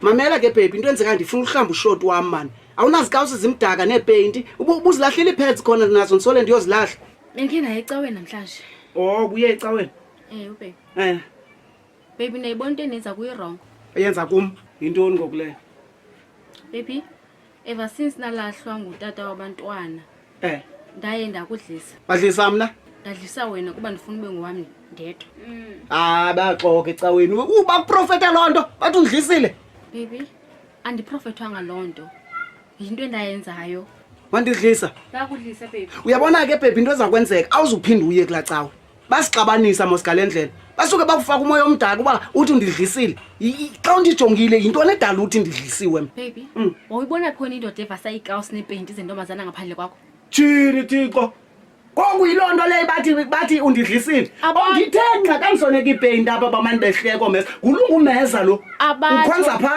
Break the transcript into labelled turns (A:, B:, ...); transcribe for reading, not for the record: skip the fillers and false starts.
A: Mamela ke baby, into enzeka ndifuna uhlamba ushoti wam mani. Awunazikawusi zimdaka neepeyinti. Ubuzilahlile iipads khona nazo ndisole ndiyozilahla.
B: Bendikhe ndaye ecaweni namhlanje.
A: Oh, ubuye ecaweni?
B: Ewe baby.
A: Eh.
B: Baby ndiyayibona into endenza kuyirongo.
A: Eyenza kum yintoni ngoku leyo?
B: Baby, ever since nalahlwa ngutata wabantwana.
A: Eh.
B: Ndaye ndakudlisa.
A: Badlisa mna?
B: Ndadlisa wena kuba ndifuna ube ngowam ndedwa.
A: Ah, baxoka ecaweni. Bakuprofeta loo nto, bathi undidlisile.
B: Baby, andiprofethwanga loo nto. Yinto endayenzayo.
A: Wandidlisa?
B: Ndakudlisa baby.
A: Uyabona ke baby into eza kwenzeka, awuzuphinde uye kulaa cawe. Basixabanisa mos ngale ndlela. Basuke bakufaka umoya omdaka uba uthi undidlisile. Xa undijongile yintoni edala uthi ndidlisiwe mna?
B: Baby, wawuyibona khona indoda evasa iikawusi neepeyinti zentombazana ngaphandle kwakho?
A: Tshini Thixo. Ngoku yiloo nto leyo bathi undidlisile. Ondithe nqa kandisoneka iipeyinti apha bamane behleko meza. Ngulungu umeza lo.
B: Abatsho.
A: Ukhonza phaa.